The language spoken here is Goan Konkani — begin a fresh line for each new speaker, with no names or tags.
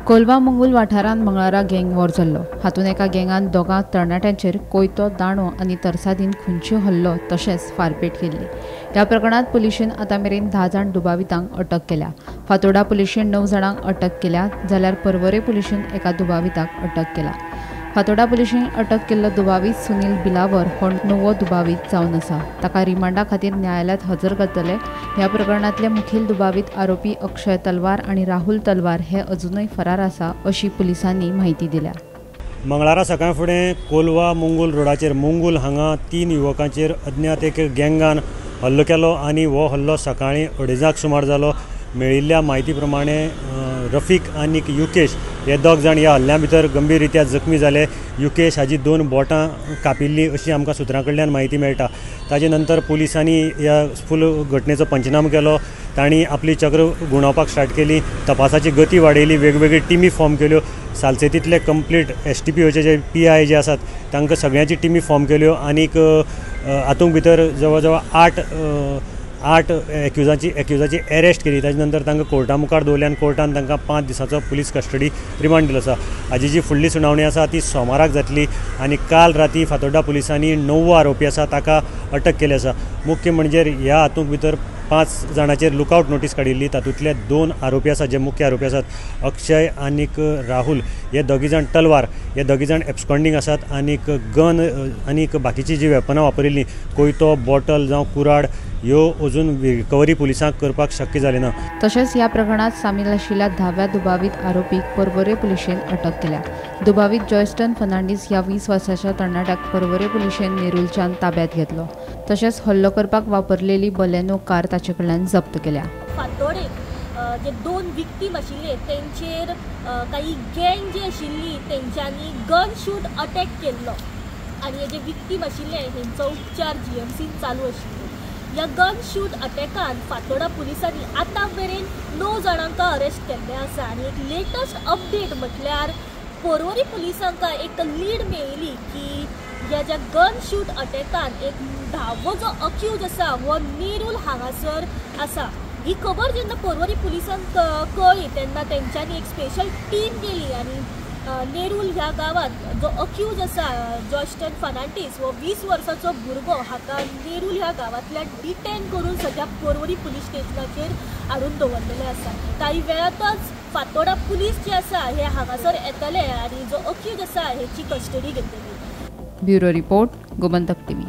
कोलवा मंगूल वाठारांत मंगळारा गँग वॉर जाल्लो. हातूंत एका गँगान दोगां तरणाट्यांचेर कोयतो, दांडो आनी तरसादीन खुनशी हल्लो तशेंच फारपेट केल्ली. ह्या प्रकरणांत पुलिशेन आतां मेरेन 10 जाण दुबावितांक अटक केल्या. फातोर्डा पुलिशेन 9 जाणांक अटक केल्या जाल्यार पर्वरे पुलिशेन एका दुबाविताक अटक केला. फातोर्डा पुलिशेन अटक केल्लो दुबावीत सुनील बिलावर हो 9वो दुबावीत जावन आसा. ताका रिमांडा खातीर न्यायालयांत हजर करतले. ह्या प्रकरणांतले मुखेल दुबावीत आरोपी अक्षय तलवार आनी राहुल तलवार हे अजूनय फरार आसा अशी पुलिसांनी म्हायती दिल्या.
मंगळारा सकाळ फुडें कोलवा मंगूल रोडाचेर मंगूल हांगा 3 युवकांचेर अज्ञात एक गँगान हल्लो केलो आनी हो हल्लो सकाळीं 2:30 सुमार जालो. मेळिल्ल्या म्हायती प्रमाणे रफीक आनी युकेश हे 2 जाण ह्या हल्ल्या भितर गंभीर रित्या जखमी जाले. युकेश हाजी 2 बोटां कापिल्ली अशी आमकां सुत्रां कडल्यान म्हायती मेळटा. ताजे नंतर पुलिसांनी ह्या फूल घटनेचो पंचनामो केलो. तांणी आपली चक्र गुणोवपाक स्टार्ट केली, तपासाची गती वाडयली, वेगवेगळी टिमी फॉर्म केल्यो. सालसेतींतले कंप्लीट STPOचे जे PI जे आसात तांकां सगळ्यांची टिमी फॉर्म केल्यो आनीक हातूंत भितर जवळ जवळ 8 एक्युजाची अरेस्ट केली. ताजे नंतर तांकां कोर्टा मुखार दवरले आनी कोर्टान तांकां 5 दिसांचो पुलीस कस्टडी रिमांड दिलो आसा. हाजी जी फुडली सुनावणी आसा ती सोमाराक जातली आनी काल राती फातोर्डा पुलिसांनी 9वो आरोपी आसा ताका अटक केली आसा. मुख्य म्हणजे ह्या हातूंत भितर 5 जाणांचेर लुकआवट नोटीस काडिल्ली. तातूंतले 2 आरोपी आसात जे मुख्य आरोपी आसात अक्षय आनीक राहुल हे 2 जाण तलवार हे 2 जाण एब्सकॉन्डिंग आसात आनीक गन आनीक बाकीची जी वेपनां वापरिल्लीं कोयतो, बॉटल जावं कुराड ह्यो अजून रिकवरी पुलिसांक करपाक शक्य जालें ना.
तशेंच ह्या प्रकरणांत सामील आशिल्ल्या 10व्या दुबावीत आरोपीक पर्वरे पुलिशेन अटक केल्या. दुबावीत जॉयस्टन फर्नांडीस ह्या 20 वर्साच्या तरणाट्याक पर्वरे पुलिशेन नेरूलच्यान ताब्यात घेतलो. तशेंच हल्लो करपाक वापरलेली बलेनो कार ताचे कडल्यान जप्त केल्या.
फातोडेक जे 2 विक्टीम आशिल्ले तेंचेर काही गँग जी आशिल्ली तेंच्यांनी गन शूट अटॅक केल्लो आनी हे जे विक्टीम आशिल्ले हेंचो उपचार GMCन चालू आशिल्लो. ह्या गन शूट अटॅकान फातोर्डा पुलिसांनी आतां मेरेन 9 जाणांक अरेस्ट केल्ले आसा आनी एक लेटस्ट अपडेट म्हटल्यार पर्वरी पुलिसांक एक लीड मेळ्ळी की ह्या ज्या गन शूट अटॅकान एक 10वो जो अक्यूज आसा हो नेरूल हांगासर आसा. ही खबर जेन्ना पर्वरी पुलिसांक कळ्ळी तेन्ना तेंच्यांनी एक स्पेशल टीम केली आनी नेरूल ह्या गांवांत जो अक्यूज आसा जॉस्टन फर्नांडीस हो 20 वर्साचो भुरगो हाका नेरूल ह्या गांवांतल्यान डिटेन करून सद्या पर्वरी पुलीस स्टेशनाचेर हाडून दवरलेले आसा. काही वेळातच फातोर्डा पुलीस जे आसा हे हांगासर येतले आनी जो अक्यूज आसा हेची कस्टडी घेतली.
Bureau report, Gomantak TV.